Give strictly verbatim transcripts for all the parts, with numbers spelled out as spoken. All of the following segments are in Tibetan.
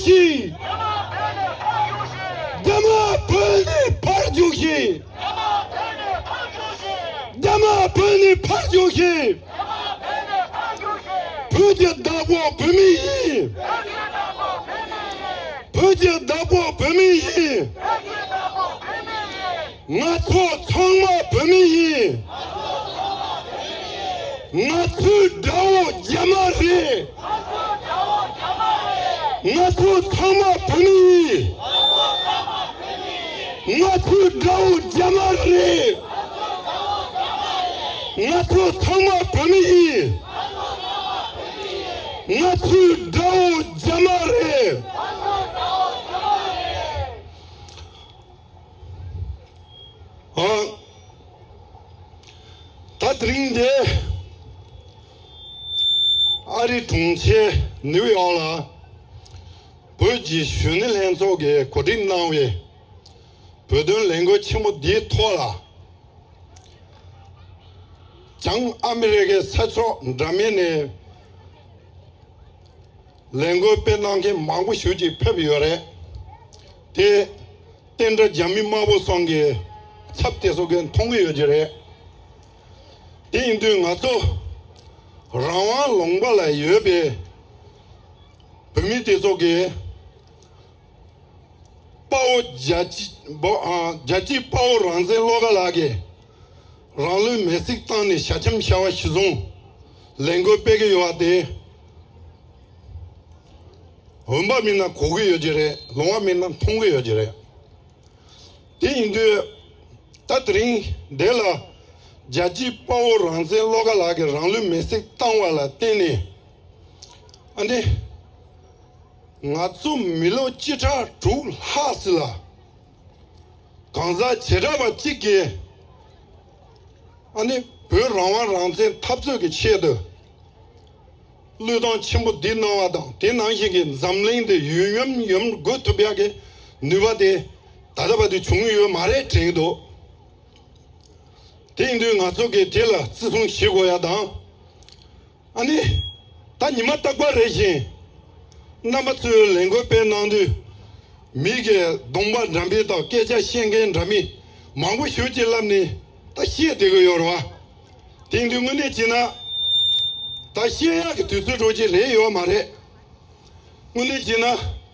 ཤིག་རྒྱ་དམར་བོད་ནས་ཕར་རྒྱུགས་ཤིག་རྒྱ་དམར་བོད་ནས་ཕར་རྒྱུགས་ཤིག་བོད་ཀྱི་བདག་པོ་བོད་མི་ཡིན། བོད་ཀྱི་བདག་པོ་བོད་མི་ཡིན། ང་ཚོ་ཚང་མ་བོད་མི་ཡིན། ང་ཚོའི་དགྲ་བོ་རྒྱ་དམར་རེད། ང་ཚོ་ཚང་མ་བོད་མི་ཡིན། ང་ཚོའི་དགྲ་བོ་རྒྱ་དམར་རེད། ང་ཚོ་ཚང་མ་བོད་མི་ཡིན། ང་ཚོའི་དགྲ་བོ་རྒྱ་དམར་རེད། ཨ། ད་དེ་རིང་འདི་ཨ་རི་གྲོང་ཁྱེར་ནིའུ་ཡོག་ལ་བོད་ཀྱི་གཞོན་ནུ་ལྷན་ཚོགས་ཀྱིས་གོ་སྒྲིག་གནང་བའི་བོད་དོན་ལས་འགུལ་ཆེན་མོ་འདིའི་ཐོག་ལ། བྱང་ཨ་མི་རི་ཀའི་ས་ཕྱོགས་འདྲ་མིན་ནས་ལས་འགུལ་སྤེལ་གནང་མཁན་མང་པོ་ཞིག་ཅིག་ཕེབས་ཡོད་རེད། དེ་བསྟན་དགྲ་རྒྱ་མི་དམར་པོ་ཚང་གི་ཚབ་དེ་ཚོ་གིས་མཐོང་གི་ཡོད་ཀྱི་རེད། དེ་ཡིན་དུས་ང་ཚོ་རང་དབང་ལུང་པ་ལ་ཡོད་པའི་བོད་མི་དེ་ཚོ་གིས། དཔའ་བོ་རྒྱལ་གཅེས་དཔའ་བོ་རང་བཙན་བློ་དགའ་ལགས་ཀྱིས་རང་ལུས་མེར་སྲེག་བཏང་ནས་ཞལ་ཆེམས་ཞལ་བ་གཞིར་བཟུང་ལས་འགུལ་སྤེལ་གྱི་ཡོད་པ་དེ་འོས་འབབ་མིན་ན་གོ་གི་ཡོད་ཀྱི་རེད། ལོང་བ་མིན་ན་མཐོང་གི་ཡོད་ཀྱི་རེད། དེ་ཡིན་དུས་ད་དེ་རིང་འདི་ལ་རྒྱལ་གཅེས་དཔའ་བོ་རང་བཙན་བློ་དགའ་ལགས་ཀྱིས་རང་ལུས་མེར་སྲེག་བཏང་བ་ལ་བརྟེན་ནས་ཨ་ནི། ང་ཚོ་མི་ལོ་བཅུ་ཕྲག་དྲུག་ལྷག་ཙམ་ལ་གང་ཟག་བྱེ་བྲག་པ་གཅིག་གིས་ཨ་ནི་བོད་རང་དབང་རང་བཙན་འཐབ་རྩོད་ཀྱི་ཆེད་དུ་བློས་གཏོང་ཆེན་པོ་འདི་གནང་བ་དང་དེ་ནང་བཞིན་གྱི་འཛམ་གླིང་འདི་ཡུན་རིང་ཡོང་དགོས་ཐུབ་ཡག་གི་ནུས་པ་དེ་ད་ལྟ་བར་དུ་བྱུང་ཡོད་མ་རེད་དྲན་གྱི་འདུག་དེ་ཡིན་དུས་ང་ཚོ་གིས་དེ་ལ་བརྩི་སྲུང་བྱེད་དགོས་ཡ་དང་། ཨ་ནི། ད་ཉི་མ་རྟག་པར་རེ་བཞིན། རྣམ་པ་ཚོས་ལས་འགུལ་སྤེལ་གནང་དུས། མི་གི་གདོང་པ་འདྲ་མིན་དང་སྐད་ཆ་བཤད་མཁན་འདྲ་མིན་མང་པོ་ཞིག་ཅིག་ལབ་ནས་ད་བཤད་བསྡད་ཀྱི་ཡོད་རེད་བ། དེ་ཡིན་དུས་དངོས་གནས་བྱས་ན། ད་བཤད་ཡག་གི་དུས་ཚོད་འགྲོ་གི་རེད་ཡོད་མ་རེད། དངོས་གནས་བྱས་ན་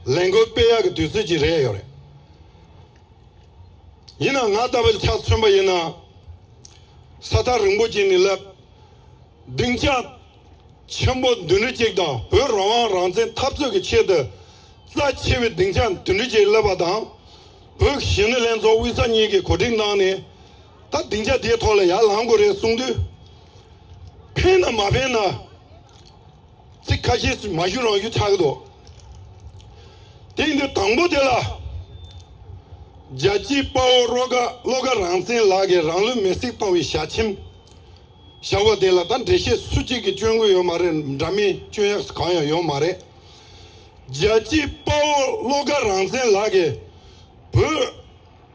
ལས་འགུལ་སྤེལ་ཡག་གི་དུས་ཚོད་ཅིག་རེད་ཡོད་རེད། ཡིན་ནའང་ང་ལྟ་བུ་ཆ་མཚོན་པ་ཡིན་ན། ས་ཐག་རིང་པོ་ཅིག་ནས་ལབ། སྡིངས་ཆ་ཆེན་པོ་བདུན་ཅུ་གཅིག་དང་བོད་རང་དབང་རང་བཙན་འཐབ་རྩོད་ཀྱི་ཆེད་དུ་རྩ་ཆེ་བའི་སྡིངས་ཆ་བདུན་ཅུ་གཅིག་ལབ་པ་དང་། བོད་གཞོན་ནུ་ལྷན་ཚོགས་དབུས་ས་གཉིས་ཀྱིས་གོ་སྒྲིག་གནང་ནས་ད་སྡིངས་ཆ་དེའི་ཐོག་ལ་ཡར་ལངས་དགོས་རེད་གསུངས་དུས། ཕན་ན་མ་ཕན་ན། ཚིག་ཁ་ཤས་མ་ཞུ་རང་ཞུ་ཆགས་ཀྱི་འདུག་དེ་ཡིན་དུས་དང་པོ་དེ་ལ། རྒྱལ་གཅེས་དཔའ་བོ་བློ་དགའ་བློ་དགའ་རང་བཙན་ལགས་ཀྱིས་རང་ལུས་མེར་སྲེག་བཏང་བའི་ཞལ་ཆེམས། བཞག་པ་དེ་ལ་ད་འགྲེལ་བཤད་སུ་གཅིག་གིས་སྐྱོན་གྱི་ཡོད་མ་རེད། འདྲ་མིན་སྐྱོན་ཡག་གང་ཡང་ཡོད་མ་རེད། རྒྱལ་གཅེས་དཔའ་བོ་བློ་དགའ་རང་བཙན་ལགས་ཀྱིས་བོད་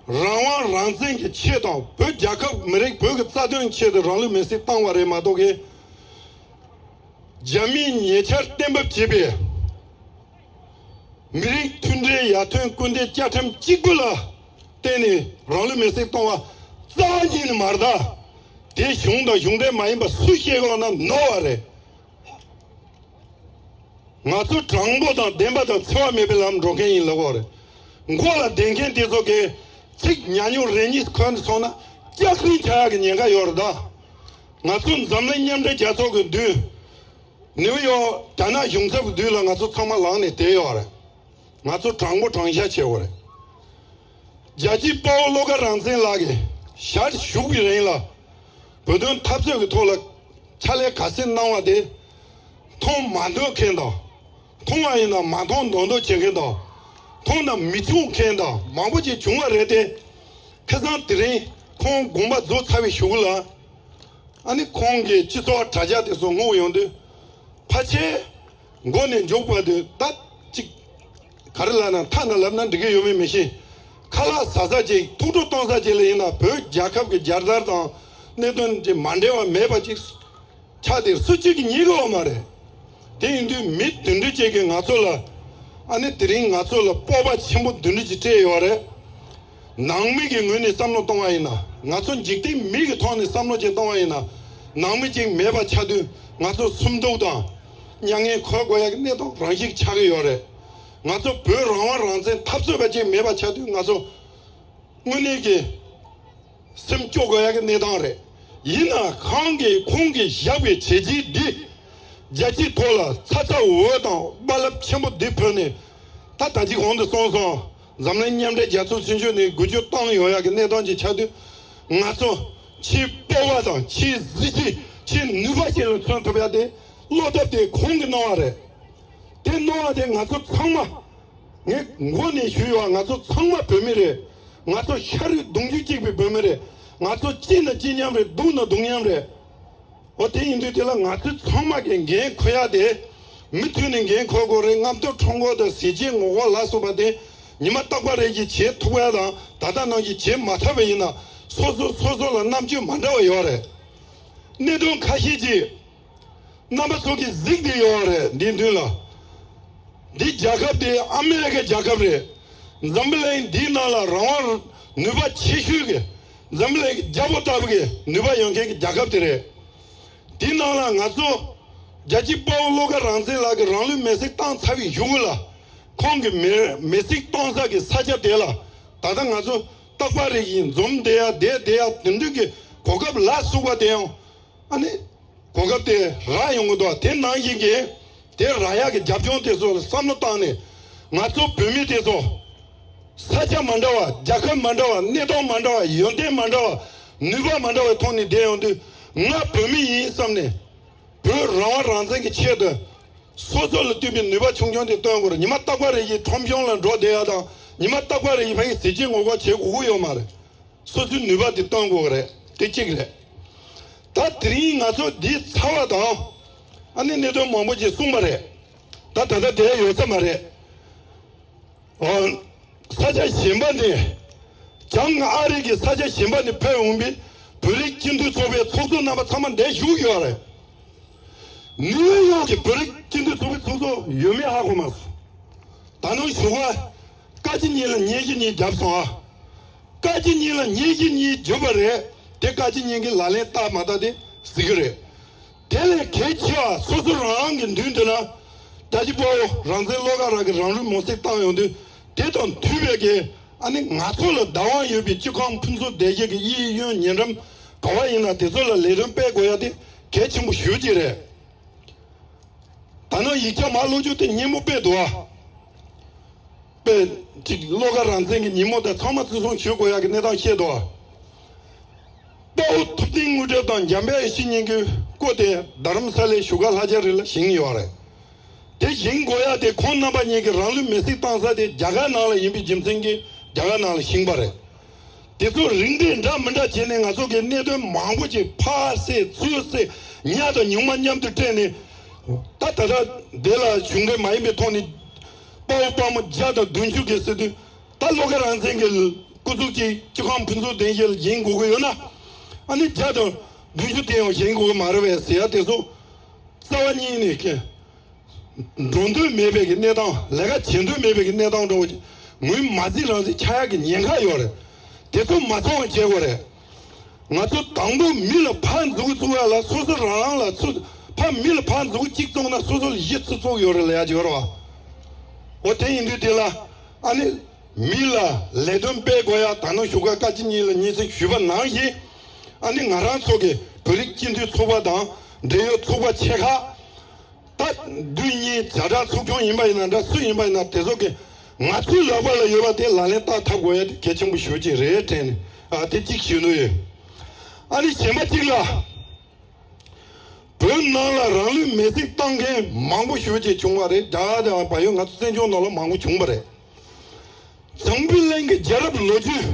རང་དབང་རང་བཙན་གྱི་ཆེད་དང་བོད་རྒྱལ་ཁབ་མི་རིགས་བོད་ཀྱི་རྩ་དོན་ཆེད་དུ་རང་ལུས་མེར་སྲེག་བཏང་བ་རེད་མ་གཏོགས་ཀྱི། རྒྱ་མིས་ཉེ་ཆར་གཏན་འབེབས་བྱས་པའི་མི་རིགས་མཐུན་སྒྲིལ་ཡར་ཐོན་སྐུལ་འདེད་བཅའ་ཁྲིམས་གཅིག་པུ་ལ་བརྟེན་ནས་རང་ལུས་མེར་སྲེག་གཏོང་བ་རྩ་བ་ཉིད་ནས་མ་རེད་ད། དེ་གཞུང་དང་གཞུང་འབྲེལ་མ་ཡིན་པ་སུས་བཤད་གི་ཡོད་ན་ནོར་བ་རེད། ང་ཚོ་དྲང་པོ་དང་བདེན་པ་དང་འཚེ་བ་མེད་པའི་ལམ་འགྲོ་མཁན་ཡིན་ལབ་ཡོད་རེད། མགོ་ལ་བསྡད་མཁན་དེ་ཚོ་གིས་ཚིག་ཉག་ཉོག་རེ་གཉིས་གོན་སོང་ན་སྐྱག་རྫུན་ཆགས་ཡག་གི་ཉེན་ཁ་ཡོད་རེད་ད། ང་ཚོ་འཛམ་གླིང་མཉམ་འབྲེལ་རྒྱལ་ཚོགས་ཀྱི་མདུན། ནིའུ་ཡོག་རྒྱ་ནག་གཞུང་ཚབ་ཀྱི་མདུན་ལ་ང་ཚོ་ཚང་མ་ལངས་ནས་བསྡད་ཡོད་རེད། ང་ཚོ་དྲང་པོ་དྲང་བཞག་བྱེད་དགོས་རེད། རྒྱལ་གཅེས་དཔའ་བོ་བློ་དགའ་རང་བཙན་ལགས་ཀྱིས་ཞལ་བཞུགས་པའི་རིང་ལ་བོད་དོན་འཐབ་རྩོད་ཀྱི་ཐོག་ལ་ཕྱག་ལས་ག་ཚད་གནང་བ་དེ་མཐོང་མ་འདོད་མཁན་དང་། མཐོང་བ་ཡིན་ན་མ་མཐོང་མདོག་མདོག་བྱེད་མཁན་དང་། མཐོང་ན་མི་བྱུང་མཁན་དང་མང་པོ་ཅིག་བྱུང་བ་རེད་དེ། ཁ་སང་དེ་རིང་ཁོང་དགོངས་པ་རྫོགས་ཚར་བའི་གཞུག་ལ། ཨ་ནི་ཁོང་གིས་སྤྱི་ཚོགས་དྲ་རྒྱ་དེ་ཚོ་སྔོག་ཡོང་དུས། ཕལ་ཆེར་མགོ་ནས་མཇུག་བར་དུ་ད་ཅིག་ག་རེ་ལབ་ན་ཐ་ན་ལབ་ན་འགྲིག་གི་ཡོད་མེད་མི་ཤེས། ཁ་ལག་ཟ་ས་ཅིག་ཐུགས་སྤྲོ་གཏོང་ས་ཅིག་ལ་ཡིན་ན་བོད་རྒྱལ་ཁབ་ཀྱི་རྒྱལ་དར་དང་གནད་དོན་དེ་མ་འབྲེལ་བ་མེད་པ་ཅིག་ཆགས་དེ་སུ་གཅིག་གིས་ཉན་གི་ཡོད་མ་རེད། དེ་ཡིན་དུས་མི་དེ་འདྲ་ཅིག་གིས་ང་ཚོ་ལ་ ཨ་ནི་དེ་རིང་ང་ཚོ་ལ་སྤོབས་པ་ཆེན་པོ་བདུན་ཅིག་སྤྲད་ཡོད་རེད། ནང་མི་གི་ངོས་ནས་བསམ་བློ་གཏོང་བ་ཡིན་ན། ང་ཚོ་འཇིག་རྟེན་མི་གི་ཐོག་ནས་བསམ་བློ་ཅིག་གཏོང་བ་ཡིན་ན། ནང་མི་ཅིག་མེད་པ་ཆགས་དུས་ང་ཚོ་སུན་སྣང་དང་མྱ་ངན་གོ་དགོས་ཡ་གི་གནས་སྟངས་རང་ཞིག་ཆགས་ཀྱི་ཡོད་རེད། ང་ཚོ་བོད་རང་དབང་རང་བཙན་འཐབ་རྩོད་པ་ཅིག་མེད་པ་ཆགས་དུས་ང་ཚོ་དངོས་གནས་ཀྱི་སེམས་སྐྱོ་དགོས་ཡ་གི་གནས་སྟངས་རེད། ཡིན་ན་ཁོང་གིས་ཁོང་གིས་བཞག་པའི་བྱས་རྗེས་འདི་རྒྱལ་སྤྱིའི་ཐོག་ལ་ཚ་ཚ་འུར་འུར་དང་རྦ་རླབས་ཆེན་པོ་འདི་ཕུལ་ནས། ད་ད་ཅི་གོང་དུ་གསུངས་སོང་། འཛམ་གླིང་མཉམ་འབྲེལ་རྒྱལ་ཚོགས་ཆེན་མོ་ནས་འགུལ་སྐྱོད་བཏང་ཡོང་ཡ་གི་གནས་སྟངས་ཅིག་ཆགས་དུས། ང་ཚོ་ཆེས་སྤོབས་པ་དང་ཆེས་གཟི་བརྗིད་ཆེས་ནུས་པ་ཅིག་ལ་མཚོན་ཐུབ་ཡ་དེ་བློ་སྟོབས་དེ་ཁོང་གིས་གནང་བ་རེད། དེ་གནང་བ་དེ་ང་ཚོ་ཚང་མ། ངས་མགོ་ནས་ཞུས་ཡོད། ང་ཚོ་ཚང་མ་བོད་མི་རེད། ང་ཚོ་ཤ་རུས་གདུང་རྒྱུད་གཅིག་པའི་བོད་མི་རེད། ང་ཚོ་སྐྱིད་ན་སྐྱིད་མཉམ་རེད། སྡུག་ན་སྡུག་མཉམ་རེད། འོ་དེ་ཡིན་དུས་དེ་ལ་ང་ཚོ་ཚང་མ་གིས་འགན་འཁུར་ཡ་དེ། མུ་མཐུད་ནས་འགན་འཁུར་དགོས་རེད། རྔམ་སྟོབས་ཁྲོམ་སྐོར་དང་ཟས་བཅད་ངོ་རྒོལ་ལ་སོགས་པ་དེ་ཉི་མ་རྟག་པ་རེ་བཞིན་བྱེད་ཐུབ་ཡ་དང་། ད་ལྟ་ནང་བཞིན་བྱེད་མ་ཐུབ་པ་ཡིན་ན་སོ་སོ་སོ་སོ་ལ་རྣམ་དཔྱོད་མ་འདྲ་བ་ཡོད་རེད། གནད་དོན་ཁ་ཤས་ཅིག་རྣམ་པ་ཚོ་གིས་གཟིགས་བསྡད་ཡོད་རེད། འདིའི་མདུན་ལ། འདི་རྒྱལ་ཁབ་དེ་ཨ་མེ་རི་ཀའི་རྒྱལ་ཁབ་རེད། འཛམ་བུ་གླིང་འདིའི་ནང་ལ་རང་དབང་ནུས་པ་ཆེ་ཤོས་ཀྱི། འཛམ་བུ་གླིང་གི་རྒྱལ་པོ་ལྟ་བུ་གི་ནུས་པ་ཡོད་མཁན་གྱི་རྒྱལ་ཁབ་དེ་རེད། དེའི་ནང་ལ་ང་ཚོ་རྒྱལ་གཅེས་དཔའ་བོ་བློ་དགའ་རང་བཙན་ལགས་ཀྱིས་རང་ལུས་མེར་སྲེག་བཏང་ཚར་བའི་གཞུག་གུ་ལ། ཁོང་གི་མེར་མེར་སྲེག་གཏོང་ས་གི་ས་ཆ་དེ་ལ་ད་ལྟ་ང་ཚོ་རྟག་པ་རེ་བཞིན་འཛོམས་བསྡད་ཡ་བསྡད་བསྡད་ཡ་དེ་འདྲ་གི་གོ་སྐབས་ལ་སོགས་པ་དེ་ཡང་། ཨ་ནི། གོ་སྐབས་དེ་རག་ཡོང་གི་འདུག་དེ་ནང་བཞིན་གྱི་དེ་རག་ཡག་གི་རྒྱབ་ལྗོངས་དེ་ཚོ་ལ་བསམ་བློ་བཏང་ནས། ང་ཚོ་བོད་མི་དེ་ཚོ་ས་ཆ་མ་འདྲ་བ། རྒྱལ་ཁབ་མ་འདྲ་བ། གནས་སྟངས་མ་འདྲ་བ། ཡོན་ཏན་མ་འདྲ་བ། ནུས་པ་མ་འདྲ་བའི་ཐོག་ནས་བསྡད་ཡོང་དུས། ང་བོད་མི་ཡིན་བསམ་ནས། བོད་རང་དབང་རང་བཙན་གྱི་ཆེད་དུ་སོ་སོ་ལ་ལྟོས་པའི་ནུས་པ་ཆུང་ཆུང་དེ་སྟོན་དགོས་རེད། ཉི་མ་རྟག་པ་རེ་བཞིན་ཁྲོམ་གཞུང་ལ་འགྲོ་བསྡད་ཡ་དང་། ཉི་མ་རྟག་པ་རེ་བཞིན་ཕ་གི་ཟས་བཅད་ངོ་རྒོལ་བྱེད་དགོས་ཀྱི་ཡོད་མ་རེད། སོ་སོའི་ནུས་པ་དེ་སྟོན་དགོས་ཀྱི་རེད། དེ་གཅིག་རེད། ད་དེ་རིང་ང་ཚོ་འདི་ཚར་བ་དང་། ཨ་ནི་གནད་དོན་མང་པོ་ཅིག་གསུངས་པ་རེད། ད་ད་ལྟ་བསྡད་ཡོད་ས་མ་རེད། ཨོ། ས་ཆ་གཞན་པ་ནས་བྱང་ཨ་རི་གི་ས་ཆ་གཞན་པ་ནས་ཕེབས་འོང་པའི་བོད་རིགས་སྤྱི་མཐུན་ཚོགས་པའི་ཚོགས་གཙོ་རྣམ་པ་ཚང་མ་འདིར་བཞུགས་ཡོད་རེད། ནིའུ་ཡོག་གི་བོད་རིགས་སྤྱི་མཐུན་ཚོགས་པའི་ཚོགས་གཙོ་ཡོད་མེད་ཧ་གོ་མ་སོང་། ད་ནང་བཞུགས་པ་བཀའ་སྤྱི་གཉིས་ལ་ཉན་གཞི་གཉིས་བརྒྱབ་སོང་ཨ། བཀའ་སྤྱི་གཉིས་ལ་ཉན་གཞི་གཉིས་བརྒྱབ་པ་རེད། དེ་བཀའ་སྤྱི་གཉིས་ཀྱིས་ལག་ལེན་བསྟར་མ་བསྟར་དེ་གཟིགས་ཀྱི་རེད། དེ་ལས་གལ་ཆེ་བ་སོ་སོ་རང་རང་གི་མདུན་དུ་ན། རྒྱལ་གཅེས་དཔའ་བོ་རང་བཙན་བློ་དགའ་རང་གིས་རང་ལུས་མེར་སྲེག་བཏང་ཡོང་དུས། དེ་དང་མཐུན་པའི་གི། ཨ་ནི་ང་ཚོ་ལ་བདག་དབང་ཡོད་པའི་སྤྱི་ཁང་ཕུན་ཚོགས་སྡེ་བཞི་གི་གཡས་གཡོན་ཉེ་འགྲམ་ག་བ་ཡིན་ན་དེ་ཚོ་ལ་ལས་དོན་སྤེལ་དགོས་ཡ་དེ་གལ་ཆེན་པོ་ཞེ་པོ་ཅིག་རེད། ད་ནང་ཡིག་ཆ་མར་ཀློག་རྒྱུ་དེ་སྙན་མོ་དཔེ་འདུག་ཨ། དཔེ་ཅིག་བློ་དགའ་རང་བཙན་གྱི་ཉིན་མོ་དེ་ཚང་མ་བརྩི་སྲུང་ཞུ་དགོས་ཡག་གི་གནས་སྟངས་བཤད་འདུག་ཨ། དཔའ་བོ་ཐུབ་བསྟན་དངོས་གྲུབ་དང་འཇམ་དཔལ་ཡེ་ཤེས་གཉིས་ཀྱི་སྐུ་དེ་རྡ་རམ་ས་ལའི་བཞུགས་སྒར་ལྷ་ལྕགས་རི་ལ་བཞེངས་ཡོད་རེད། དེ་བཞེངས་དགོས་ཡ་དེ་ཁོང་རྣམ་པ་གཉིས་ཀྱིས་རང་ལུས་མེར་སྲེག་བཏང་ས་དེ་རྒྱ་གར་ནང་ལ་ཡིན་པའི་རྒྱུ་མཚན་གྱིས་རྒྱ་གར་ནང་ལ་བཞེངས་པ་རེད། དེ་ཚོ་རིགས་འགྲེ་འདྲ་མི་འདྲ་བྱས་ནས་ང་ཚོ་གི་གནད་དོན་མང་པོ་ཅིག་ཕར་བསྲེས་ཚུར་བསྲེས་ཉག་དང་ཉུང་མ་མཉམ་དུ་སྤྲད་ནས། ད་ད་ལྟ་དེ་ལ་གཞུང་འབྲེལ་མ་ཡིན་པའི་ཐོག་ནས་དཔའ་བོ་དཔའ་མོ་བརྒྱ་དང་བདུན་ཅུ་གི་ཟེར་དུས། ད་བློ་དགའ་རང་བཙན་གྱི་སྐུ་གཟུགས་ཀྱི་སྤྱི་ཁང་ཕུན་ཚོགས་སྡེ་བཞི་ལ་བཞེངས་དགོས་ཀྱི་ཡོད་ན། ཨ་ནི་བརྒྱ་དང་བདུན་ཅུ་དེ་ཡང་བཞེངས་དགོས་ཀྱི་མ་རེད་པས་ཟེར་ཡ་དེ་ཚོ་རྩ་བ་ཉིད་ནས་ཀྱི། འགྲོ་འདོད་མེད་པའི་གི་གནས་སྟངས། ལས་ཀ་བྱེད་འདོད་མེད་པའི་གི་གནས་སྟངས་འདྲ་བོ་ཅིག་ངོས་མ་འཛིན་རང་འཛིན་ཆགས་ཡག་གི་ཉེན་ཁ་ཡོད་རེད། དེ་ཚོ་མ་ཚོར་བ་བྱེད་དགོས་རེད། ང་ཚོ་དང་པོ་མི་ལ་ཕར་འཛུགས་བཙུགས་ཡ་ལ་སོ་སོ་རང་རང་ལ་ཚུར། ཕར་མི་ལ་ཕར་འཛུགས་གཅིག་བཙུགས་ན་སོ་སོ་ལ་གཞི་ཚུར་བཙུགས་ཡོད་རེད་ལབ་ཡ་ཅིག་ཡོད་རེད་བ། འོ་དེ་ཡིན་དུས་དེ་ལ། ཨ་ནི། མི་ལ་ལས་དོན་སྤེལ་དགོས་ཡ། ད་ནང་བཞུགས་སྒར་བཀའ་སྤྱི་གཉིས་ལ་སྙན་སེང་ཞུས་པ་ནང་བཞིན། ཨ་ནི་ང་རང་ཚོ་གི་བོད་རིགས་སྤྱི་མཐུན་ཚོགས་པ་དང་འབྲེལ་ཡོད་ཚོགས་པ་ཆེ་ཁག་ད་དུས་གཉིས་བྱ་བྲལ་ཚོགས་ཆུང་ཡིན་པ་ཡིན་ན་འདྲ། སུ་ཡིན་པ་ཡིན་ན་དེ་ཚོ་གི་ང་ཚོའི་ལག་པ་ལ་ཡོད་པ་དེ་ལག་ལེན་བསྟར་ཐབས་དགོས་ཡ་དེ་གལ་ཆེན་པོ་ཞེ་པོ་ཅིག་རེད་དྲན་ནས། ཨ་དེ་གཅིག་ཞུ་འདོད་ཡོད། ཨ་ནི་གཞན་པ་གཅིག་ལ། བོད་ནང་ལ་རང་ལུས་མེར་སྲེག་བཏང་མཁན་མང་པོ་ཞེ་པོ་ཅིག་བྱུང་བ་རེད། རྒྱ་གར་དང་བལ་ཡུལ། ང་ཚོ་བཙན་བྱོལ་ནང་ལ་མང་པོ་བྱུང་བ་རེད། འཛམ་བུ་གླིང་གི་རྒྱལ་རབས་ལོ་རྒྱུས་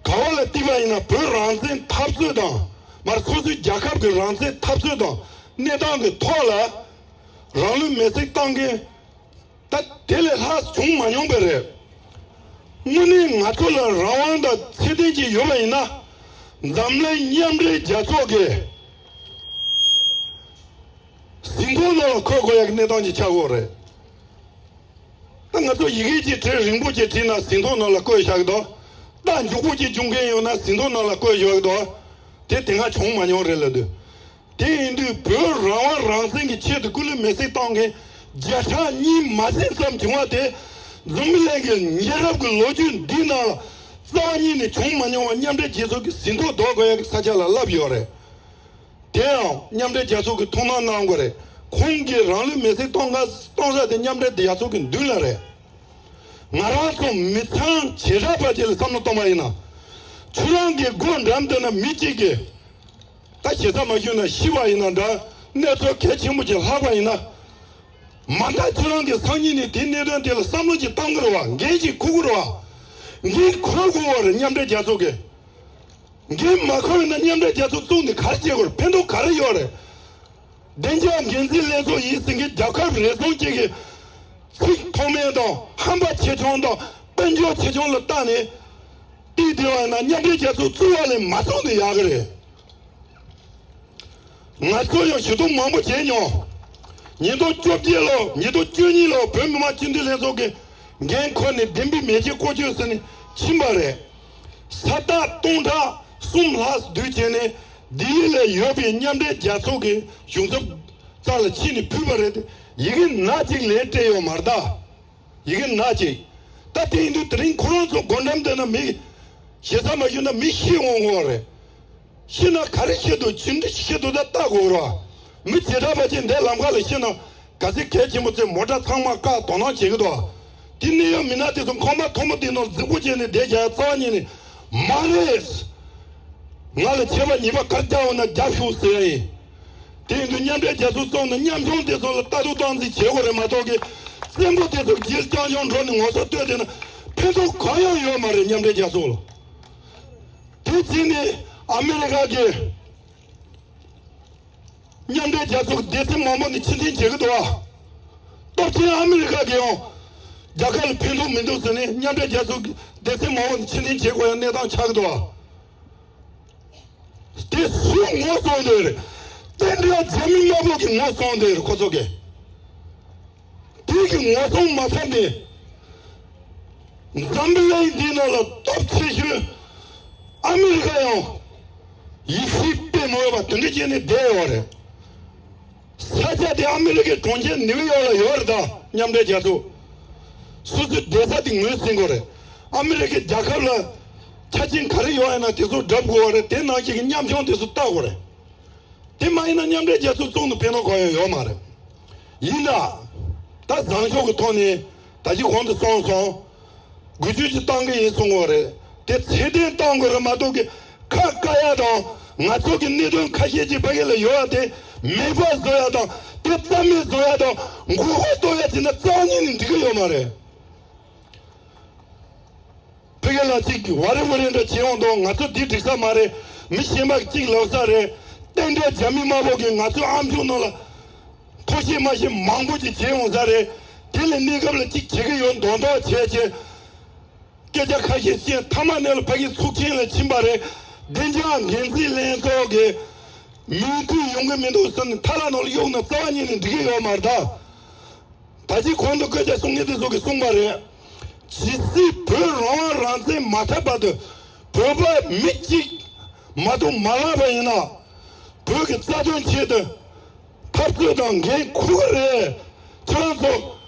ག་བ་ལ་བལྟས་པ་ཡིན་ན། བོད་རང་བཙན་འཐབ་རྩོད་དང་། མར་སོ་སོའི་རྒྱལ་ཁབ་ཀྱི་རང་བཙན་འཐབ་རྩོད་དང་གནས་སྟངས་ཀྱི་ཐོག་ལ་རང་ལུས་མེར་སྲེག་བཏང་མཁན་ད་དེ་ལས་ལྷག་བྱུང་མ་མྱོང་པ་རེད། དངོས་གནས་ང་ཚོ་ལ་རང་དབང་དང་ཚད་ལྡན་ཅིག་ཡོད་པ་ཡིན་ན། འཛམ་གླིང་མཉམ་འབྲེལ་རྒྱལ་ཚོགས་ཀྱི་གཟིམ་ཁང་ནང་ལ་འཁོད་དགོས་ཡག་གི་གནས་སྟངས་ཅིག་ཆགས་ཡོད་རེད། ང་ཚོ་ཡི་གེ་ཅིག་བྲིས་རིང་པོ་ཅིག་བྲིས་ན་ཟིན་ཐོ་ནང་ལ་བཀོད་བཞག་གི་འདུག་རྟ་མགྱོགས་པོ་ཅིག་རྒྱུག་མཁན་ཡོད་ན་ཟིན་ཐོ་ནང་ལ་བཀོད་བཞག་གི་འདུག་དེ་དེ་སྔ་བྱུང་མ་མྱོང་རེད་ལབ་དུས། དེ་ཡིན་དུས་བོད་རང་དབང་རང་བཙན་གྱི་ཆེད་དུ་སྐུ་ལུས་མེར་སྲེག་བཏང་མཁན་བརྒྱ་ཕྲག་གཉིས་མ་ཟིན་ཙམ་བྱུང་བ་དེ། འཛམ་བུ་གླིང་གི་ཉེ་རབས་ཀྱི་ལོ་རྒྱུས་འདིའི་ནང་ལ་རྩ་བ་ཉིད་ནས་བྱུང་མ་མྱོང་བ་མཉམ་འབྲེལ་རྒྱལ་ཚོགས་ཀྱི་ཟིན་ཐོ་འདོགས་དགོས་ཡ་གི་ས་ཆ་ལ་ལབ་ཡོད་རེད། དེའང་མཉམ་འབྲེལ་རྒྱལ་ཚོགས་ཀྱིས་ཐུགས་སྣང་གནང་དགོས་རེད། ཁོང་གིས་རང་ལུས་མེར་སྲེག་གཏོང་ག་གཏོང་ས་དེ་མཉམ་འབྲེལ་རྒྱལ་ཚོགས་ཀྱི་མདུན་ལ་རེད། ང་རང་ཚོ་མི་ཚང་བྱེ་བྲག་པ་ཅིག་ལ་བསམ་བློ་གཏོང་བ་ཡིན་ན། ཁྱོད་རང་གི་སྒོ་འགྲམ་དུ་ན་མི་གཅིག་གིས་ད་ཞེ་ས་མ་ཞུས་ན་ཤི་བ་ཡིན་ན་འདྲ། གནས་ཚུལ་གལ་ཆེན་པོ་ཅིག་ལྷག་པ་ཡིན་ན། མ་མཐའ་ཁྱོད་རང་གི་སང་ཉིན་ནས་དེའི་གནད་དོན་དེ་ལ་བསམ་བློ་ཅིག་གཏང་གི་རེད་བ། འགན་ཅིག་འཁུར་གི་རེད་བ། འགན་འཁུར་དགོས་བ་རེད། མཉམ་འབྲེལ་རྒྱལ་ཚོགས་ཀྱིས། འགན་མ་འཁུར་ན་མཉམ་འབྲེལ་རྒྱལ་ཚོགས་བཙུགས་ནས་ག་རེ་བྱེད་དགོས་རེད། ཕན་ཐོགས་ག་རེ་ཡོད་རེད། བདེ་འཇགས་འགན་འཛིན་ལྷན་ཚོགས་ཡིན་ཟེར་མཁན་རྒྱལ་ཁབ་རེ་ཟུང་གཅིག་གིས་ཚིག་མཐོ་དམན་དང་ཧམ་པ་ཆེ་ཆུང་དང་དཔལ་འབྱོར་ཆེ་ཆུང་ལ་བལྟས་ནས་བལྟས་བསྡད་པ་ཡིན་ན་མཉམ་འབྲེལ་རྒྱལ་ཚོགས་བཙུགས་པ་ལས་མ་བཙུགས་ན་ཡག་གི་རེད། ང་ཚོ་ཡང་ཞུ་གཏུག་མང་པོ་བྱས་མྱོང་། ཉིས་སྟོང་བཅོ་བརྒྱད་ལོ་ཉིས་སྟོང་བཅུ་གཉིས་ལོ་བོད་མི་མང་སྤྱི་འཐུས་ལྷན་ཚོགས་ཀྱིས་འགན་ཁུར་ནས་བདེན་པའི་མེ་ལྕེ་བཀོལ་སྤྱོད་ཟེར་ནས་ཕྱིན་པ་རེད། ས་སྟག་སྟོང་ཕྲག་གསུམ་ལྷག་བསྡུས་བྱས་ནས་ལྡི་ལི་ལ་ཡོད་པའི་མཉམ་འབྲེལ་རྒྱལ་ཚོགས་ཀྱི་གཞུང་ཚབ་རྩ་ལ་ཕྱིན་ནས་ཕུལ་བ་རེད་དེ། ཡི་གེ་ནག་ཅིག་ལས་སྤྲད་ཡོད་མ་རེད་ད། ཡི་གེ་ནག་ཅིག་ད་དེ་ཡིན་དུས་དེ་རིང་ཁོ་རང་ཚོ་སྒོ་འགྲམ་དེ་ན་མི། ཞེ་ས་མ་ཞུས་ན་མི་ཤི་འོང་གི་རེད། ཤི་ན་ག་རེ་ཤི་འདུག་ཇི་འདྲ་ཤི་འདུག་ད་ལྟ་དགོས་རེད་བ། མི་བྱེ་བྲག་པ་ཅིག་འདས་ལམ་ཁ་ལ་ཤི་ན་ག་ཚད་གལ་ཆེན་པོ་ཚེ་མོ་ཊ་ཚང་མ་བཀག་དོ་སྣང་བྱེད་ཀྱི་འདུག་དེ་ནས་ཡང་མི་སྣ་དེ་ཚོ་ཁང་པ་མཐོ་མོ་དེ་ནང་རྫིག་པོ་བྱས་ནས་བསྡད་རྒྱ་རྩ་བ་ཉིད་ནས་མ་རེད། ང་ལ་བྱས་པ་ཉེས་པ་ག་རེ་བྱུང་ན་རྒྱབ་ཤོག་ཟེར་ཡ་ཡིན། དེ་ཡིན་དུས་མཉམ་འབྲེལ་རྒྱལ་ཚོགས་བཙུགས་ནས་ཉམ་ཆུང་དེ་ཚོ་ལ་ལྟ་རྟོག་སྟངས་འཛིན་བྱེད་དགོས་རེད་མ་གཏོགས་ཀྱི། བཙན་པོ་དེ་ཚོ་རྒྱལ་རྐྱང་རྐྱང་འགྲོ་ནས་ངོ་ཚ་ལྟོས་བསྡད་ན་ཕན་ཐོགས་གང་ཡང་ཡོད་མ་རེད་མཉམ་འབྲེལ་རྒྱལ་ཚོགས་ལ། དེ་བྱས་ནས་ཨ་མི་རི་ཀ་གིས་མཉམ་འབྲེལ་རྒྱལ་ཚོགས་ཀྱི་སྡེ་ཚན་མང་པོ་ནས་ཕྱིར་འཐེན་བྱེད་ཀྱི་འདུག་བ། སྟོབས་ཆེན་ཨ་མི་རི་ཀ་གིས་ཡང་རྒྱ་གར་ལ་ཕན་ཐོགས་མི་འདུག་ཟེར་ནས་མཉམ་འབྲེལ་རྒྱལ་ཚོགས་ཀྱི་སྡེ་ཚན་མང་པོ་ནས་ཕྱིར་འཐེན་བྱེད་དགོས་ཡ་གནས་སྟངས་ཆགས་ཀྱི་འདུག་བ། དེ་སུས་ངོ་སྲུང་འདོད་རེད། རྟེན་འབྲེལ་རྒྱ་མི་དམར་པོ་གིས་ངོ་སྲུང་འདོད་རེད་ཁོ་ཚོ་གིས། དེ་གི་ངོ་སྲུང་མ་ཐུབ་ནས། འཛམ་བུ་གླིང་འདིའི་ནང་ལ་སྟོབས་ཆེ་ཤོས་ཨ་མི་རི་ཀ་ཡང་ཡིད་ཆེས་དཔེ་མ་ཡོད་པ་དེ་འདྲ་བྱས་ནས་བསྡད་ཡོད་རེད། ས་ཆ་དེ་ཨ་མི་རི་ཀའི་གྲོང་ཁྱེར་ནིའུ་ཡོག་ལ་ཡོད་རེད་ད། མཉམ་འབྲེལ་རྒྱལ་ཚོགས་སོ་སོའི་བསྡད་ས་དེ་ངོས་ཟིན་དགོས་རེད། ཨ་མི་རི་ཀའི་རྒྱལ་ཁབ་ལ་ཆ་རྐྱེན་ག་རེ་ཡོད་ཡིན་ན་དེ་ཚོ་སྒྲུབ་དགོས་པ་རེད། དེ་ནང་བཞིན་གྱི་ཉམ་ཆུང་དེ་ཚོ་ལྟ་དགོས་རེད། དེ་མ་ཡིན་ན་མཉམ་འབྲེལ་རྒྱལ་ཚོགས་བཙུགས་ནས་ཕན་ཐོགས་གང་ཡང་ཡོད་མ་རེད། ཡིན་ད། ད་བཟང་ཕྱོགས་ཀྱི་ཐོག་ནས་ད་ཅི་གོང་དུ་སོང་སོང་། དགུ་བཅུ་ཅིག་བཏང་གི་ཡིན་གསུང་གི་ཡོད་རེད། དེ་ཚད་ལྡན་བཏང་དགོས་རེད་མ་གཏོགས་ཀྱི་ཁ་བཀག་ཡ་དང་ང་ཚོ་གི་གནད་དོན་ཁ་ཤས་ཅིག་ཕ་གི་ལ་ཡོད་ཡ་དེ་མེད་པ་བཟོ་ཡ་དང་དེ་རྩ་མེད་བཟོ་ཡ་དང་མགོ་སྐོར་གཏོང་ཡ་བྱས་ན་རྩ་བ་ཉིད་ནས་འགྲིག་གི་ཡོད་མ་རེད། ཕ་གི་ལ་ཅིག་ཝ་རེ་ཝ་རེ་འདྲ་བྱེད་ཡོང་དང་ང་ཚོ་འདི་འགྲིག་ས་མ་རེད། མི་གཞན་པ་གཅིག་ལབ་ས་རེད། རྟེན་འབྲེལ་རྒྱ་མི་དམར་པོ་གིས་ང་ཚོའི་ཨམ་ཅོག་ནང་ལ་མཐོ་ཤེས་དམའ་ཤེས་མང་པོ་ཅིག་བྱེད་ཡོང་ས་རེད། དེ་ལས་གནས་སྐབས་ལ་ཅིག་བྱེད་ཀྱི་ཡོད་མདོག་མདོག་བྱས་བྱས། སྐད་ཆ་ཁ་ཤས་བཤད་མཐའ་མ་ནས་ལ་ཕ་གི་ཚོགས་ཆེན་ལ་ཕྱིན་པ་རེད། བདེ་འཇགས་འགན་འཛིན་ལྷན་ཚོགས་ཀྱི་མིང་ཐོ་ཡོང་གི་མི་འདུག་ཟེར་ནས་མཐའ་ལ་ནང་ལ་གཡུག་ན་རྩ་བ་ཉིད་ནས་འགྲིག་གི་ཡོད་མ་རེད་ད། ད་ཅི་གོང་དུ་སྐད་ཆ་གསུང་མཁན་དེ་ཚོ་གིས་གསུངས་པ་རེད། ཇི་སྲིད་བོད་རང་དབང་རང་བཙན་མ་ཐོབ་བར་དུ་བོད་པ་མི་གཅིག་མ་གཏོགས་མ་ལངས་པ་ཡིན་ན། བོད་ཀྱི་རྩ་དོན་ཆེད་དུ་འཐབ་རྩོད་དང་འགན་འཁུར་གི་རེད། ཁྱེད་རང་ཚོ་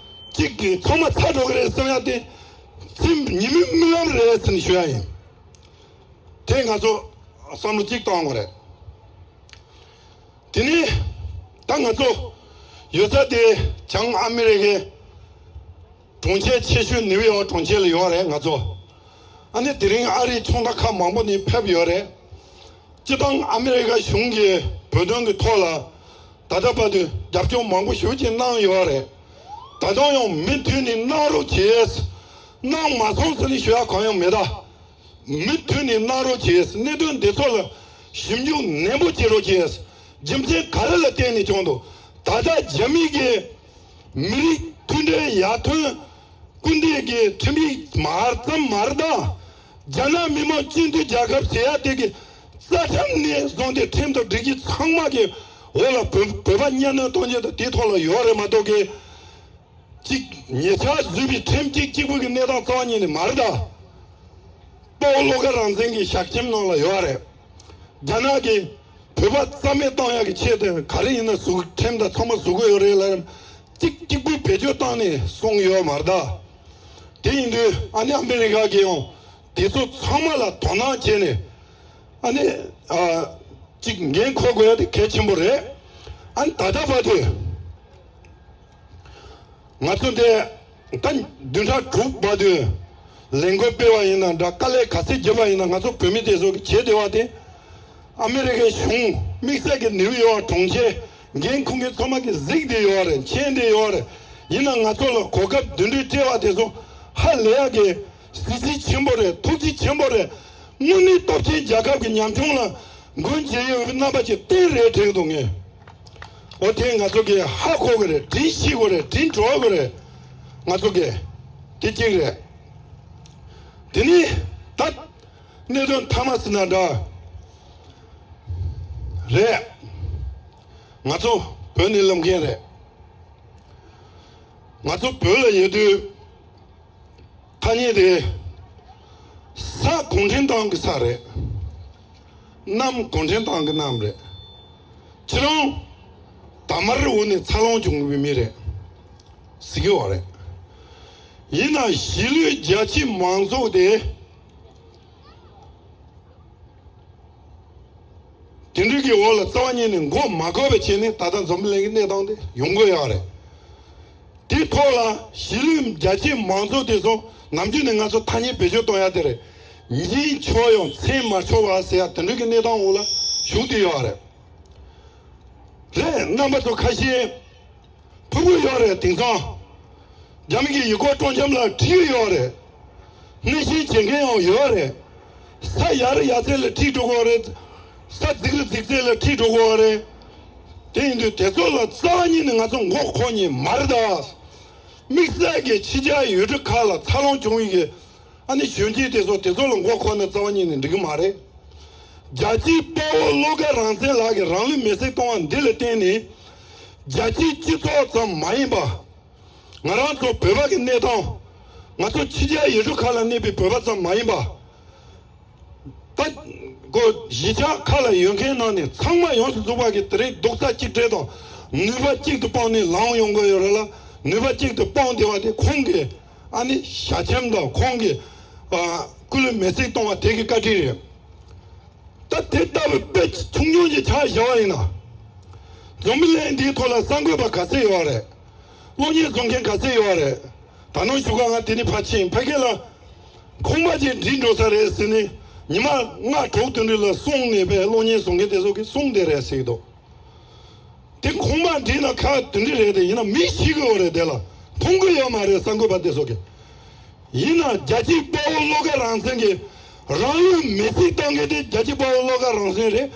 གཅིག་གིས་ཚང་མ་ཚར་འགྲོ་གི་རེད་བསམ་ཡ་དེ་ཚེ་ཉི་མའི་རྨི་ལམ་རེད་ཟེར་ནས་ཞུ་ཡ་ཡིན། དེ་ང་ཚོ་བསམ་བློ་གཅིག་གཏོང་དགོས་རེད། དེ་ནས་ད་ང་ཚོ་ཡོད་ས་དེ་བྱང་ཨ་མི་རི་ཀའི་གྲོང་ཁྱེར་ཆེ་ཤོས་ནིའུ་ཡོག་གྲོང་ཁྱེར་ལ་ཡོད་རེད་ང་ཚོ། ཨ་ནི་དེ་རིང་ཨ་རིའི་ཕྱོགས་མཐའ་ཁག་མང་པོ་ནས་ཕེབས་ཡོད་རེད། སྤྱི་བཏང་ཨ་མི་རི་ཀ་གཞུང་གིས་བོད་དོན་གྱི་ཐོག་ལ་ད་ལྟ་བར་དུ་རྒྱབ་སྐྱོར་མང་པོ་ཞེ་པོ་ཅིག་གནང་ཡོད་རེད། ད་དུང་ཡང་མུ་མཐུད་ནས་གནང་རོགས་བྱེད། གནང་མ་སོང་ཟེར་ནས་ཞུ་ཡ་གང་ཡང་མེད་ད། མུ་མཐུད་ནས་གནང་རོགས་བྱེད། གནད་དོན་འདི་ཚོ་ལ་ཞིབ་འཇུག་ནན་པོ་བྱེད་རོགས་བྱེད། རྒྱུ་མཚན་ག་རེ་ལ་བརྟེན་ནས་བྱུང་འདུག་ད་ལྟ་རྒྱ་མི་གིས་མི་རིགས་མཐུན་སྒྲིལ་ཡར་ཐོན་སྐུལ་འདེད་ཀྱི་ཁྲིམས་ཡིག་མ་ཙམ་མ་རེད་ད། རྒྱ་ནག་མི་དམངས་སྤྱི་མཐུན་རྒྱལ་ཁབ་ཟེར་ཡ་དེ་གི་རྩ་ཁྲིམས་ནས་བཟུང་སྟེ་ཁྲིམས་དང་སྒྲིག་གཞི་ཚང་མ་གི་འོག་ལ་བོད་བོད་པ་གཉའ་གནོན་གཏོང་རྒྱུ་དང་དེའི་ཐོག་ལ་ཡོད་རེད་མ་གཏོགས་གི། གཅིག་ཉེ་ཆར་བཟོས་པའི་ཁྲིམས་གཅིག་གཅིག་པུ་གི་གནས་སྟངས་རྩ་བ་ཉིད་ནས་མ་རེད་ད། དཔའ་བོ་བློ་དགའ་རང་བཙན་གྱི་ཞལ་ཆེམས་ནང་ལ་ཡོད་རེད། རྒྱ་ནག་གིས་བོད་པ་རྩ་མེད་བཏང་ཡག་གི་ཆེད་དུ་ག་རེ་ཡིན་ན་བཟོ་ཁྲིམས་དང་ཚང་མ་བཟོ་དགོས་ཡོད་རེད་ལབ། གཅིག་གཅིག་པུས་བེད་སྤྱོད་བཏང་ནས་སོང་ཡོད་མ་རེད་ད། དེ་ཡིན་དུས་ཨ་ནི་ཨ་མི་རི་ཀ་གིས་ཡང་དེ་ཚོ་ཚང་མ་ལ་དོ་སྣང་བྱས་ནས་ཨ་ནི་ཨ་གཅིག་འགན་འཁུར་དགོས་ཡ་དེ་གལ་ཆེན་པོ་རེད། ཨ་ནི་ད་ལྟ་བར་དུ། ང་ཚོ་འདི་ད་བདུན་ཕྲག་དྲུག་བར་དུ་ལས་འགུལ་སྤེལ་བ་ཡིན་ན་འདྲ། དཀའ་ལས་ག་ཚད་བརྒྱབ་པ་ཡིན་ན། ང་ཚོ་བོད་མི་དེ་ཚོ་གི་བྱེད་བདེ་བ་དེ་ཨ་མི་རི་ཀའི་གཞུང་དམིགས་བསལ་གྱི་ནིའུ་ཡོག་གྲོང་ཁྱེར་འགན་འཁུར་མཁན་ཚང་མ་གིས་གཟིགས་བསྡད་ཡོད་རེད། མཁྱེན་བསྡད་ཡོད་རེད། ཡིན་ན་ང་ཚོ་ལ་གོ་སྐབས་འདི་འདྲའི་སྤྲད་པ་དེ་ཚོ་ཧ་ལས་ཡག་གི་གཟི་བརྗིད་ཆེན་པོ་རེད། ཐུགས་རྗེ་ཆེན་པོ་རེད། དངོས་གནས་སྟོབས་ཆེན་རྒྱལ་ཁབ་ཀྱི་ཉམ་ཆུང་ལ་མགོན་རྗེས་ཡོད་རྣམ་པ་ཅིག་བསྟེན་རེད་དྲན་འདུག་ངས། འོ་དེ་ང་ཚོ་གིས་ཧ་གོ་གི་རེད། དྲིན་ཤེས་དགོས་རེད། དྲིན་དྲོ་དགོས་རེད། ང་ཚོ་གིས་དེ་གཅིག་རེད། དེ་ནས་ད་གནད་དོན་མཐའ་མ་ཟེར་ན་འདྲ་རེད། ང་ཚོ་བོད་ནས་སླེབས་མཁན་རེད། ང་ཚོ་བོད་ལ་ཡོད་དུས། ཐ་སྙད་དེ། ས་གུང་ཁྲན་ཏང་གི་ས་རེད། གནམ་གུང་ཁྲན་ཏང་གི་གནམ་རེད། ཁྱེད་རང་དར་དམར་འོག་ནས་འཚར་ལོངས་བྱུང་བའི་མི་རེད་ཟེར་གྱི་ཡོད་རེད། ཡིན་ན་གཞིས་ལུས་རྒྱ་ཆེ་མང་ཚོགས་དེ། དེ་འདྲ་གི་འོག་ལ་རྩ་བ་ཉིད་ནས་མགོ་མ་འཁོར་བའི་ཆེད་ནས་ད་ལྟ་འཛམ་བུ་གླིང་གི་གནས་སྟངས་དེ་ཡོང་གི་ཡོད་རེད། དེ་ཐོག་ལ་གཞིས་ལུས་རྒྱ་ཆེ་མང་ཚོགས་དེ་ཚོ་ནམ་རྒྱུན་ནས་ང་ཚོ་ཐ་སྙད་བེད་སྤྱོད་གཏོང་ཡ་དེ་རེད། ཉིན་ཆོག་ཡང་མཚན་མ་ཆོག་པ་ཟེར་ཡ་དེ་འདྲ་གི་གནས་སྟངས་འོག་ལ་བཞུགས་བསྡད་ཡོད་རེད། རེད། རྣམ་པ་ཚོ་ཁ་ཤས། ཕྲུ་གུ་ཡོད་རེད། དེང་སང་རྒྱ་མི་གི་ཡུལ་སྐོར་སྤྲོ་འཆམ་ལ་ཁྲིད་ཡོད་རེད། གནས་ཤིང་བྱེད་མཁན་ཡང་ཡོད་རེད། ས་ཡར་ཡར་ཚད་ལ་ཁྲིད་འགྲོ་གི་རེད། ས་རྫིག་ལ་རྫིག་ཚད་ལ་ཁྲིད་འགྲོ་གི་རེད། དེ་ཡིན་དུས་དེ་ཚོ་ལ་རྩ་བ་ཉིད་ནས་ང་ཚོ་མགོ་འཁོར་མཁན་མ་རེད་ད། དམིགས་བསལ་གྱི་ཕྱི་རྒྱལ་ཡུལ་གྲུ་ཁག་ལ་འཚར་ལོངས་བྱུང་བའི་གི་ཨ་ནི་གཞོན་སྐྱེས་དེ་ཚོ་དེ་ཚོ་ལ་མགོ་འཁོར་ན་རྩ་བ་ཉིད་ནས་འགྲིག་གི་མ་རེད། རྒྱལ་གཅེས་དཔའ་བོ་བློ་དགའ་རང་བཙན་ལགས་ཀྱིས་རང་ལུས་མེར་སྲེག་གཏོང་བ་འདི་ལ་བརྟེན་ནས། རྒྱལ་སྤྱིའི་སྤྱི་ཚོགས་ཙམ་མ་ཡིན་པ། ང་རང་ཚོ་བོད་པ་གི་གནས་སྟངས། ང་ཚོ་ཕྱི་རྒྱལ་ཡུལ་གྲུ་ཁག་ལ་གནས་པའི་བོད་པ་ཙམ་མ་ཡིན་པ། ད་གོ་གཞིས་ཆགས་ཁག་ལ་ཡོད་མཁན་ནང་ནས་ཚང་མ་ཡོངས་སུ་རྫོགས་པ་གི་དེ་རིང་རྡོག་རྩ་གཅིག་སྒྲིལ་དང་ནུས་པ་གཅིག་ཏུ་སྤུངས་ནས་ལངས་ཡོང་གི་ཡོད་རེད་ལ། ནུས་པ་གཅིག་ཏུ་སྤུངས་བསྡད་པ་དེ་ཁོང་གི་ཨ་ནི་ཞལ་ཆེམས་དང་ཁོང་གི་ཨ་སྐུ་ལུས་མེར་སྲེག་གཏོང་བ་དེ་གི་བཀའ་དྲིན་རེད། ད་དེ་ལྟ་བུའི་དཔེ་ཆུང་ཆུང་ཅིག་ཆ་བཞག་པ་ཡིན་ན། འཛམ་བུ་གླིང་འདིའི་ཐོག་ལ་གསར་འགོད་པ་ག་ཚད་ཡོད་རེད། གློག་བརྙན་བཟོ་མཁན་ག་ཚད་ཡོད་རེད། ད་ནང་བཞུགས་ག་ང་དེ་ནས་ཕར་ཕྱིན་ཕ་གི་ལ། ཁང་པ་ཅིག་འགྲིག་འགྲོ་ས་རེད་ཟེར་ནས་ཉི་མ་ལྔ་དྲུག་དེ་འདྲ་ལ་སོང་ནས་པས་གློག་བརྙན་བཟོ་མཁན་དེ་ཚོ་གིས་གསུངས་བསྡད་རེད་ཟེར་གི་འདུག་དེ་ཁང་པ་འགྲིག་ན་ཁག་དེ་འདྲ་རེད་དེ། ཡིན་ན་མི་ཤི་གི་ཡོད་རེད། དེ་ལ་མཐོང་གི་ཡོད་མ་རེད་གསར་འགོད་པ་དེ་ཚོ་གིས། ཡིན་ན་རྒྱལ་གཅེས་དཔའ་བོ་བློ་དགའ་རང་བཙན་གྱིས་རང་ལུས་མེར་སྲེག་བཏང་མཁན་དེ་རྒྱལ་གཅེས་དཔའ་བོ་བློ་དགའ་རང་བཙན་རེད།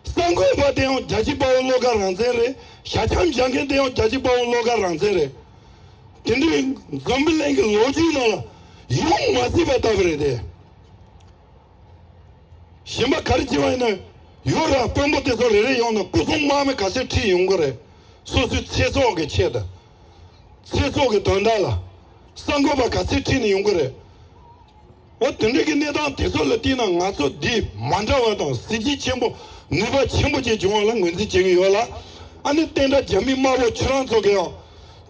གསར་འགོད་པ་དེ་ཡང་རྒྱལ་གཅེས་དཔའ་བོ་བློ་དགའ་རང་བཙན་རེད། ཞལ་ཆེམས་བཞག་མཁན་དེ་ཡང་རྒྱལ་གཅེས་དཔའ་བོ་བློ་དགའ་རང་བཙན་རེད། དེ་འདྲའི་འཛམ་བུ་གླིང་གི་ལོ་རྒྱུས་ནང་ལ་ཡོང་མ་སྲིད་པ་ལྟ་བུ་རེད་དེ། གཞན་པ་ག་རེ་བྱས་པ་ཡིན་ན། ཡོད་ར་དཔོན་པོ་དེ་ཚོ་རེ་རེ་ཡོང་ན་སྐུ་སྲུང་དམག་མི་ག་ཚད་ཁྲིད་ཡོང་གི་རེད། སོ་སོའི་ཚེ་སྲོག་གི་ཆེད་དུ། ཚེ་སྲོག་གི་དོན་དག་ལ་གསར་འགོད་པ་ག་ཚད་ཁྲིད་ནས་ཡོང་གི་རེད། འོ་དེ་འདྲ་གི་གནས་སྟངས་དེ་ཚོ་ལ་བལྟས་ན་ང་ཚོ་འདི་མ་འདྲ་བ་དང་གཟི་བརྗིད་ཆེན་པོ་ནུས་པ་ཆེན་པོ་ཅིག་བྱུང་བ་ལ་ངོས་འཛིན་བྱེད་ཀྱི་ཡོད་ལ། ཨ་ནི་བསྟན་དགྲ་རྒྱ་མིའི་དམག་དཔོན་ཁྱོད་རང་ཚོ་གིས་ཡང་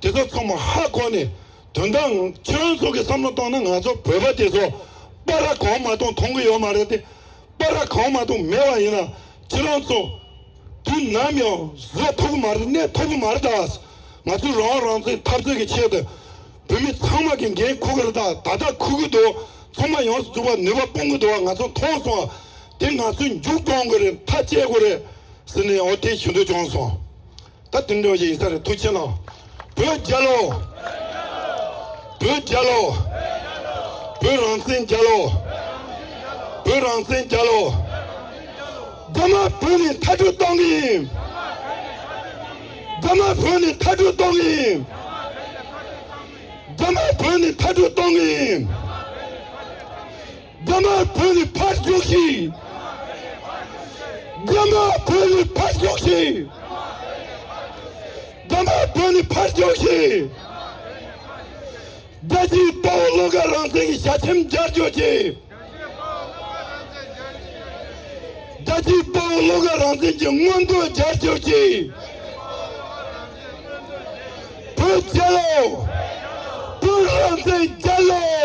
དེ་ཚོ་ཚང་མ་ཧ་གོ་ནས། དོན་དག་ཁྱེད་རང་ཚོ་གི་བསམ་བློ་བཏང་ན་ང་ཚོ་བོད་པ་དེ་ཚོ་པ་ར་གང་མ་གཏོགས་མཐོང་གི་ཡོད་མ་རེད་དེ། པ་ར་གང་མ་གཏོགས་མེད་པ་ཡིན་ན་ཁྱེད་རང་ཚོ་དུས་ནམ་ཡང་བཟོད་ཐུབ་ཀྱི་མ་རེད། གནས་ཐུབ་ཀྱི་མ་རེད་ད། ང་ཚོའི་རང་དབང་རང་བཙན་འཐབ་རྩོད་ཀྱི་ཆེད་དུ་བོད་མི་ཚང་མ་གི་འགན་འཁུར་གི་རེད་ད། ད་ལྟ་འཁུར་གི་འདུག་ཚང་མ་ཡོངས་སུ་རྫོགས་པ་ནུས་པ་སྤུངས་གི་འདུག་ང་ཚོ་མཐོང་སོང་། དེ་ང་ཚོས་མཇུག་སྐྱོང་དགོས་རེད། མཐའ་བཅད་དགོས་རེད་ཟེར་ནས་འོ་དེ་ཞུ་འདོད་བྱུང་སོང་། ད་དེ་འདྲ་ཞིག་ཡིན་ས་རེད། ཐུགས་རྗེ་གནང་། བོད་རྒྱལ་ལོ། བོད་རྒྱལ་ལོ། བོད་རང་བཙན་རྒྱལ་ལོ། བོད་རང་བཙན་རྒྱལ་ལོ། རྒྱ་དམར་བོད་ནས་མཐར་སྐྲོད་གཏོང་གི་ཡིན། རྒྱ་དམར་བོད་ནས་མཐར་སྐྲོད་གཏོང་གི་ཡིན། རྒྱ་དམར་བོད་ནས་མཐར་སྐྲོད་གཏོང་གི་ཡིན། རྒྱ་དམར་བོད་ནས་ཕར་རྒྱུགས་ཤིག་རྒྱ་དམར་བོད་ནས་ཕར་རྒྱུགས་ཤིག་རྒྱ་དམར་བོད་ནས་ཕར་རྒྱུགས་ཤིག་རྒྱལ་སྤྱིའི་དཔའ་བོ་བློ་དགའ་རང་བཙན་གྱི་ཞལ་ཆེམས་མཇལ་རྒྱུ་གཅིག་རྒྱལ་སྤྱིའི་དཔའ་བོ་བློ་དགའ་རང་བཙན་གྱི་མངོན་འདོད་མཇལ་རྒྱུ་གཅིག་བོད་རྒྱལ་ལོ། བོད་རང་བཙན་རྒྱལ་ལོ།